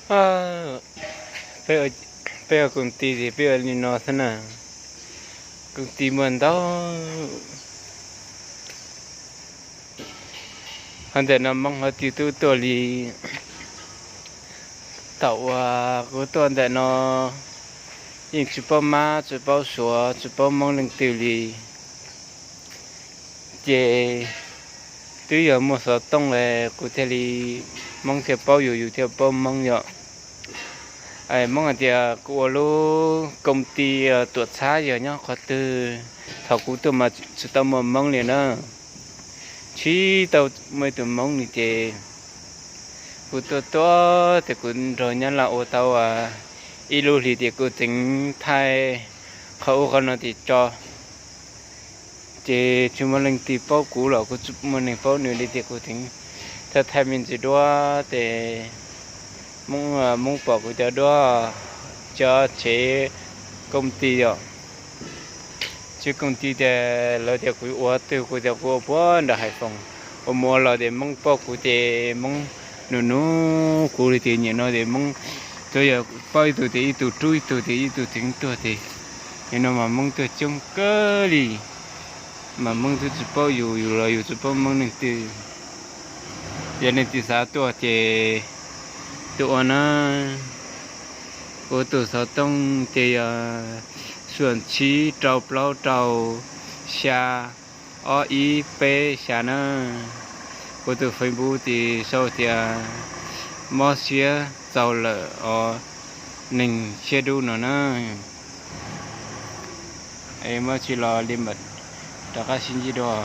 Peb ua koom tij ces peb ua li no xwb na. Koom tij muaj ntau. Ho ntawm no Hmoob ho twb tuaj li, thaum uas kuv tuaj ntawm no yeej tsis paub mab tsis paub suav tsis paub Hmoob leej twg li. Ces twb yog muaj xov tooj es kuv thiaj li, Hmoob thiaj paub yus yus thiaj paub Hmoob yom. Hmoob hais tias kuv ua lub koom tij tuam txhab yog nyob qhov twg, thaum kuv tuaj mas tsis tau muaj Hmoob li na. Tsis tau muaj ib tug Hmoob li ces kuv tuaj tuaj ces kuv nrog Nyab Laj ua tau ib lub hlis ces kuv tseem thaij qhov ub qhov no ces tso. Ces tsis muaj leej twg paub kuv los kuv tsis muaj neeg paub nws li ces kuv tseem thaij thaij me ntsis duab ces Hmoob pom kuv cov duab, cov tsev koom tij yom. Tsev koom tij ces lawv tias kuv ua twg, kuv tias kuv ua puag nram Haiv Foom, ua mus ua los ces Hmoob paub kuv ces Hmoob nug nug kuv li ces nim no ces Hmoob tsuas yog paub ib tug ces ib tug rub ib tug ces ib tug tseem tuag ces nim no mas Hmoob tuaj coob kawg li. Mas Hmoob twb tsis paub yus, yus los yus tsis paub Hmoob leej twg. Yog leej twg xav tuaj ces tuaj ua na. Kuv tus xov tooj ces yog xuam tsib rau plaub rau xya ob ib peb xya na. Kuv tus Facebook ces sau tias mob siab txaus lawm os neeg siab dub no na. Muaj tsis los li mam rov qab sib ntsib dua.